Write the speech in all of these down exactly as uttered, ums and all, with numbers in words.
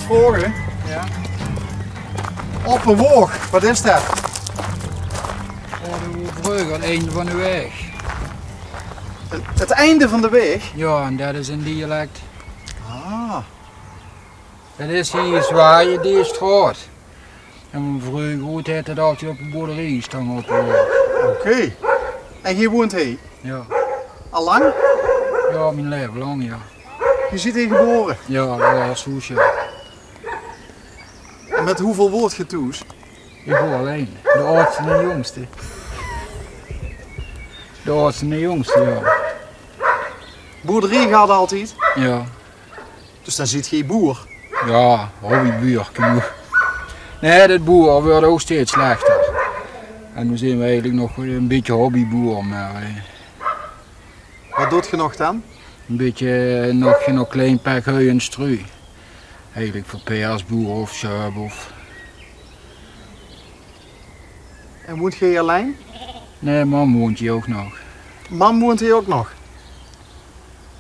Vraoge? Ja. Oppe woog, wat is det? Ja, det woor vreuger 't einde van de waeg. 't, 't einde van de waeg? Ja, en det is in dialect. Ah. Det is hie zwaaie, die straot. En vreuger oet haet 't altied op de boerderie gestange, op de woog. Oké. En geer woont hie? Ja. Al lang? Ja, mien laeve lang, ja. Geer zeet hie gebore? Ja, ja, soes, ja. En mit wieväöl woort geer thoes? Ich woor allein. De aadste en de jóngste. De aadste en de jóngste, ja. Boerderie gehad altied? Ja. Dus dan zeet geer boer? Ja, hobbybuur, kenoeg. Nae, det boere weurt ouch steeds slechter. En noe zeen we eigelik nog e bietje hobbyboer, mer, eh, Wat doot geer nog dan? E bietje, eh, nog, nog klein pek hui en strui. Eigelik veur pers, boer of sjerp of... En woont geer hie allein? Nae, mam woont hie ouch nog. Mam woont hie ouch nog?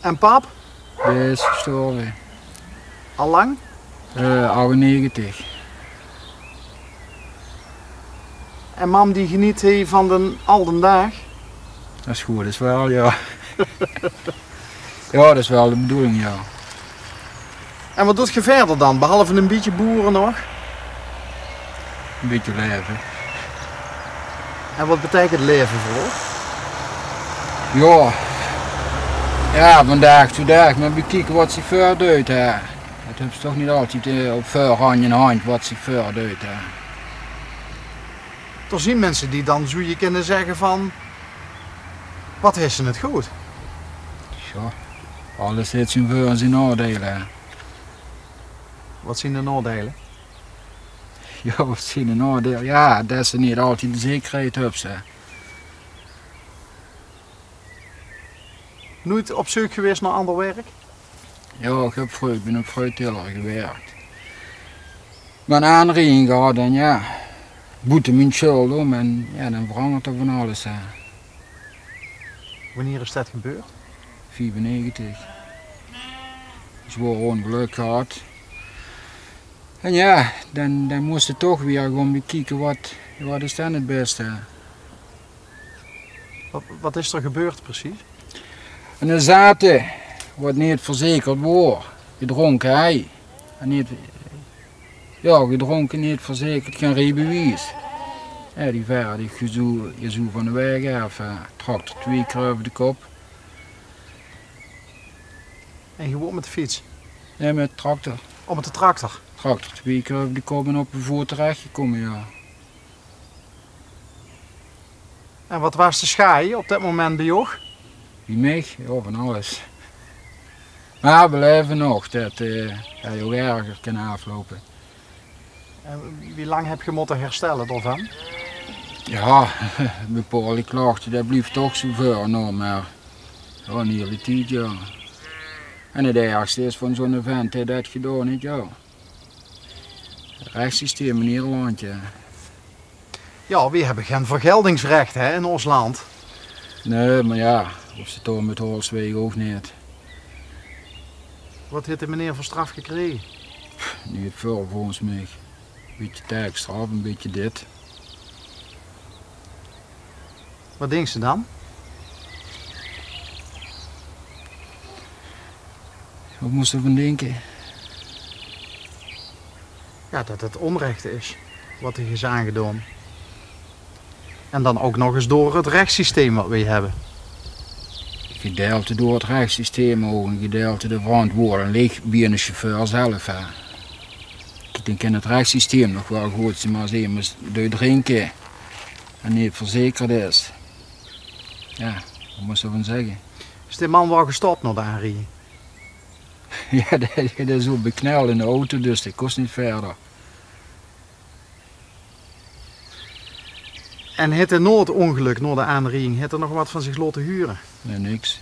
En pap? Dae is gestorve. Al lang? Eh, achtennegentig. En mam die geneet hie van den alden daag? As 't good is waal, ja. Ja, det is waal de bedoeling, ja. En wat doot geer wiejer dan, behalve e bietje boere nog? E bietje laeve. En wat beteikent laeve veur uch? Ja. Ja, vandaag de daag, mer bekieke wat zich veurduit, hè. Det höbs se toch neet altied, eh, op veurhand in de hand wat zich veurduit, hè. D'r zeen minse die dan, zów je kinne zègke van: wat höbs se 't good. Ja, alles haet zien veur- en zien naodeile, hè. Wat zeen de naodeile? Ja, wat zeen de naodeile? Ja, det se neet altied de zekerheid höbs, hè. Noeit op zeuk gewaes nao anger werk? Ja, ich höb vreuger, ich bin op Fruitteler gewirk. Mer 'n aanriejing gehad en ja, boete mien sjuld óm en ja, dan verangert d'r van alles, hè. Wannier is det gebeurd? Viefennegentig. Zwaor óngelök gehad. En ja, dan, dan mós se toch weer gaon bekieke wat, wat is dan 't bèste. Wat, wat is d'r gebeurd precies? En d'r zaot, wat neet verzekerd woor, gedrónke hei. En neet, ja, gedrónke, neet verzekerd, gein riebewies. Ja, die vaarde ich zoe, zoe van de waeg aaf, hè. Tractor twieë kier euver de kop. En geer woort mit de fiets? Nae, mit de tractor. Oh, mit de tractor. Tractor twieë kier euver de kop en op de voot terechgekómme, ja. En wat waas de sjaaj op det moment bie uch? Bie mich? Ja, van alles. Mer we laeve nog, det, eh, haw ouch erger kinne aafloupe. En wie lang höb geer mótte herstelle daovan? Ja, bepaolde klachte, det blief toch zoe veur, noe, mer ja, 'n hiele tied, ja. En 't ergste is van zoe'n vent dae det gedaon haet, ja. Rechtssysteem in Nederland, ja. Ja, we höbbe gein vergeldingsrech, hè, in ós land. Nae, mer ja, of se 't dao mit haols, weit ich ouch neet. Wat haet de meneer veur straf gekrege? Neet väöl, volges mich. Bietje taakstraf, e bietje dit. Wat dinks se dan? Wat mós se d'rvan dinke? Ja, det 't ónrech is wat dich is aangedaon. En dan ouch nog ins door 't rechtssysteem wat we höbbe. Gedeilte door 't rechtssysteem ouch, en gedeilte de verantwoording lik bie de sjefeur zelf, hè. Kiek, dan kin 't rechtssysteem nog waal good zeen, mer es emes deit drinke en neet verzekerd is, ja, wat mós se d'rvan zègke? Is dae man waal gestop nao de aanriejing? Ja, dae, dae is zoe bekneld in de auto, dus dae kós neet wiejer. En haet 'r nao 't óngelök, nao de aanriejing, haet 'r nog wat van zich laote hure? Nae, niks.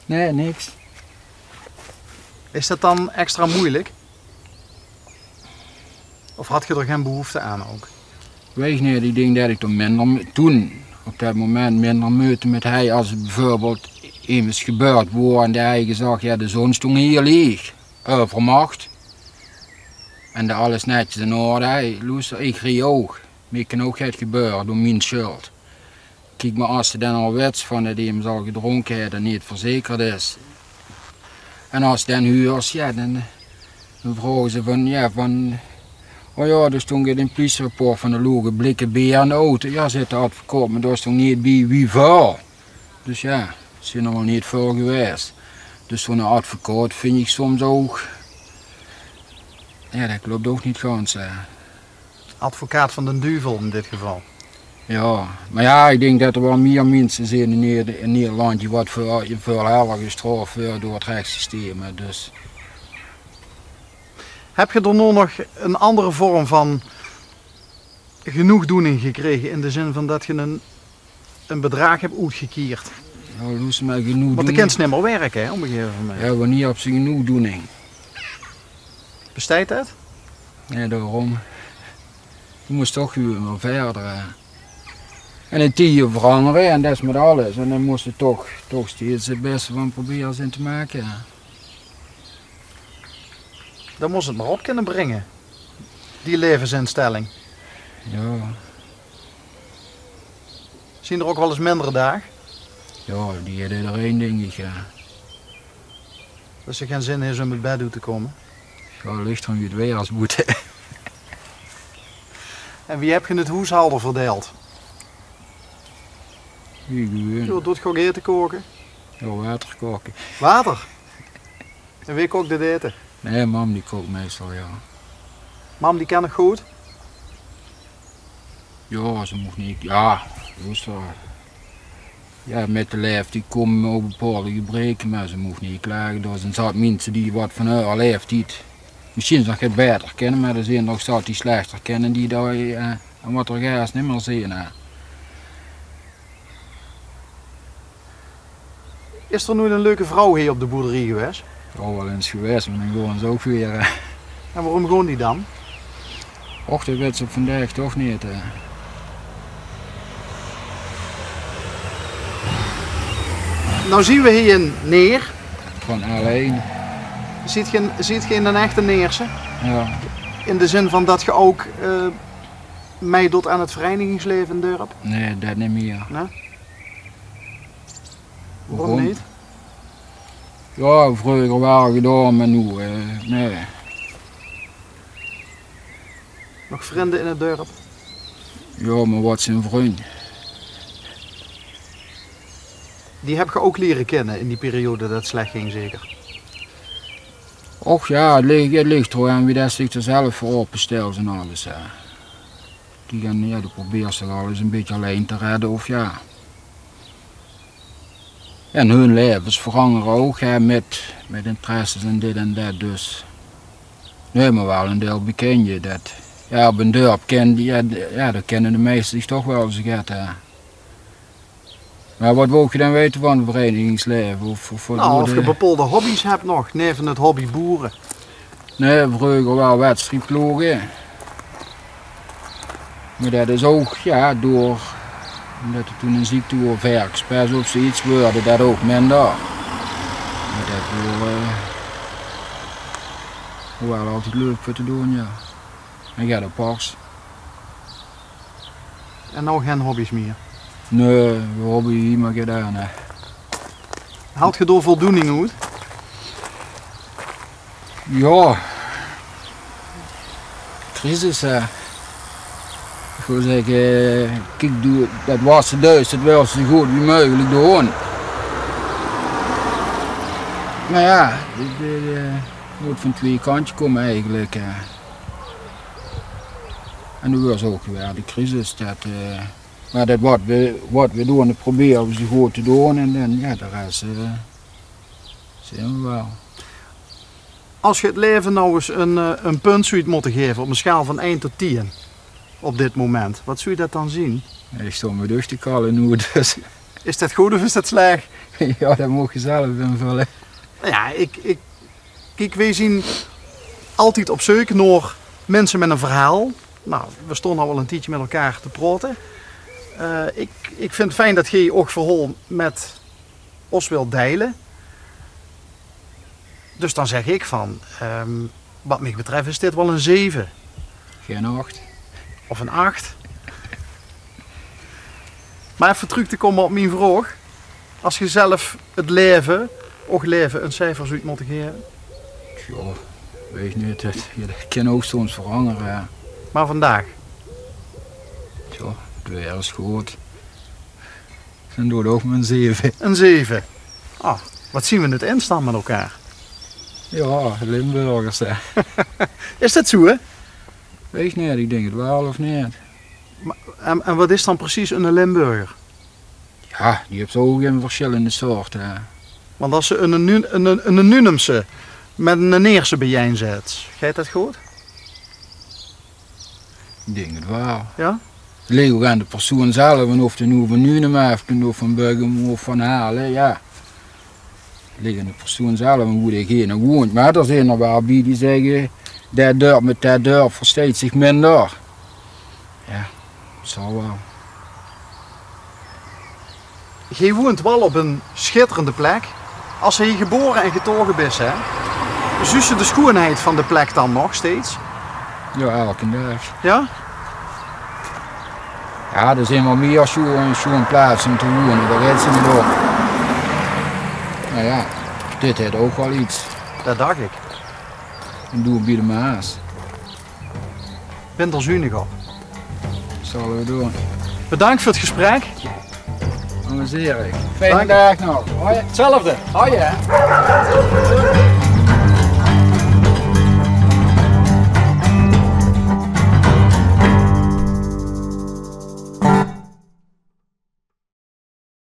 Nae, niks. Is det dan extra meujelik? Of had geer d'r gein behoefte aan ouch? Weit ich neet, ich dink det ich d'r minder me-, toen, op det moment, minder meujte mit haw es beveurbeeld emes gebeld woor en dae hei gezag: "Jao, de zon stóng hie lieg, euvermacht." En dae alles netjes in orde hei. Loester, ich rie ouch. Mich kan ouch get gebeure door mien schuld. Kiek, mer es se dan al wits van det emes al gedrónke haet en neet verzekerd is. En es se dan huurs, jao, dan, dan vraoge ze van, jao, van, o jao, d'r stóng in 't pliesrapport van de loge blikke beer in de auto. Jao, zaet de advocaat, mer dao stóng neet bie wie väöl. Dus jao, zeen d'r waal neet väöl gewaes. Dus zoe'n advocaat vinj ich soms ouch, jao, det klop ouch neet gans, hè. Advocaat van den duvel in dit geval. Jao, mer jao, ich dink det d'r waal mier minse zeen in Neder-, in Nederland die waat väöl, väöl herder gestraof waere door 't rechtssysteem, hè, dus. Höb geer daonao nog ein anger vorm van genoegdoening gekrege, in de zin van det geer ein, ein bedraag höb oetgekierd? Jao, loester, mer genoegdoening. Want de kins nimmer wirke, hè, op ein gegaeve moment. Jao, wannier höbs se genoegdoening? Besteit det? Jao, daorum. Doe mós toch gewoon waal wiejer, hè. En de tieje verangere en det is mit alles. En dan mós se toch, toch steeds 't bèste van probere zeen te make, hè. Dan mós se 't mer op kinne bringe, die laevensinstelling. Jao. Zeen d'r ouch waal ins minder daag? Jao, die haet ederein, dink ich, jao. Det se gein zin höbs óm 't bed oet te kómme? Jao, lik draan wie 't waer is boete. En wie höb geer 't hoeshalde verdeild? Wie gewoon. Jao, doot geer ouch aete kaoke? Jao, water kaoke. Water? En wae kaok 't aete? Nae, mam die kaok meistal, jao. Mam die kan nog good? Jao, ze moog neet, jao, dus, eh, jao, mit de laeftied kómme ouch bepaolde gebreke, mer ze moog neet klage. D'r zeen zat minse die waat van häör laeftied mesjien nog get baeter kinne, mer d'r zeen ouch zat die slechter kinne, die dao, eh, aan waat d'r gaas nimmer zeen, hè. Is d'r noeit ein leuke vrouw hie op de boerderie gewaes? Jao, waal ins gewaes, mer dan gaon ze ouch waer, hè. En waorum gaon die dan? Och, det weit ze vandaag toch neet, hè. Noe zeen we hie in Neer. Van L ein. Zeet geer, zeet geer ein echte Neerse? Jao. In de zin van det geer ouch, eh, meidoot aan 't vereinigingslaeve in 't dörp? Nae, det neet mieë. Nae? Waorum neet? Jao, vreuger waal gedaon, mer noe, eh, nae. Nog vrunj in 't dörp? Jao, mer waat zeen vrunj? Die höb geer ouch liere kinne in die periode det 't slech ging, zeker? Och jao, 't lik, 't lik d'raan wie det se dich d'r zelf veur opestèls en alles, hè. Die gaon, jao, die probeers toch alles ein bietje allein te redde, of jao. En hun laevens verangere ouch, hè, mit, mit interesses en dit en det, dus. Nae, mer waal ein deil bekindje, det, jao, op ein dörp kin, jao, d-, jao, dao kinne de meiste zich toch waal ins get, hè. Mer waat wouw geer dan weite van 't vereinigingslaeve? Of, of waat... Noe, of geer bepaolde hobby's höb nog, naeve 't hobby boere? Nae, vreuger waal wedstriedploge. Mer det is ouch, jao, door, ómdet d'r toen ein ziekte woor, verkespès of zoeiets, woort det ouch minder. Mer det woor, eh, waal altied leuk veur te doon, jao. En get apart. En noe gein hobby's mieë? Nae, we höbbe hie mer gedaon, hè. Haolt geer dao voldoening oet? Jao. Crisis, hè. Ich wouw zègke, kiek, doe, det waas de duis, det wils se zoe good wie meugelik doon. Mer jao, de, de, de, 't mót van twieë kantje kómme eigelik, hè. En noe waas ouch weer de crisis, det, eh, mer det waat we, waat we doon, det probere we zoe good te doon. En dan, jao, de res, eh, zeen we waal. Es geer 't laeve noe ins ein, eh, ein punt zouw mótte gaeve op ein sjaal van ein tot tieën op dit moment, waat zouw det dan zeen? Jao, ich stóng mit duch te kalle noe, dus. Is det good of is det slech? Jao, det moogs se zelf invölle. Noe jao, ich, ich Kiek, weej zien altied op zeuk nao minse mit ein verhaol. Noe, weej staon al waal ein tiedje mit elkaar te praote. Eh, ik, ik vind 't fijn det geej ouch verhaol mit os wilt deile. Dus dan zeg ik van, ehm, wat mich betreft is dit wel een zeven. Gein acht. Of een acht. Maar effe trök te komme op mien vraog. As ge zelf het laeve, och laeve, een cijfer zoet motte gaeve? Tja, weit ik neet. Het, ja, det kan och soms verangere, hè. Maar vandaag? Tja, het weer is good. Dan doot 't och maar een zeven. Een zeven. Ah, wat zien we het ins dan met elkaar? Ja, Limburgers, hè. Is det zoe, hè? Weit ik neet, ik dink het wel of neet. Maar, en, en wat is dan precies een Limburger? Ja, die hebt ze och in verschillende soorte, hè. Want as ze een, een, een, een Nunumse met een Neerse bijein zet, geit det good? Ik dink het wel. Ja? Het ligt och aan de persoon zelf, en of de noe van Nunum aafkump, of van Bugum, of van Hale, ja. Het ligt aan de persoon zelf en wie degene woont. Maar d'r zien er wel bie die zegge, det dörp met det dörp versteit zich minder. Ja, zal wel. Ge woont wel op een schitterende plek. As ge hier gebore en getoge bis, hè, zuus se de schoenheid van de plek dan nog steeds? Ja, elken daag. Ja? Ja, d'r zien wel mier sjoen, sjoen plaatse om te wone, det geit ze neet op. Maar ja, dit het och wel iets. Det dach ik. En doe bie de Maas. Bin d'r zunig op. Zal we doen. Bedankt voor het gesprek. Amuseer dich. Fijne daag nog. Hoi. Hetzelfde. Hoi, hè.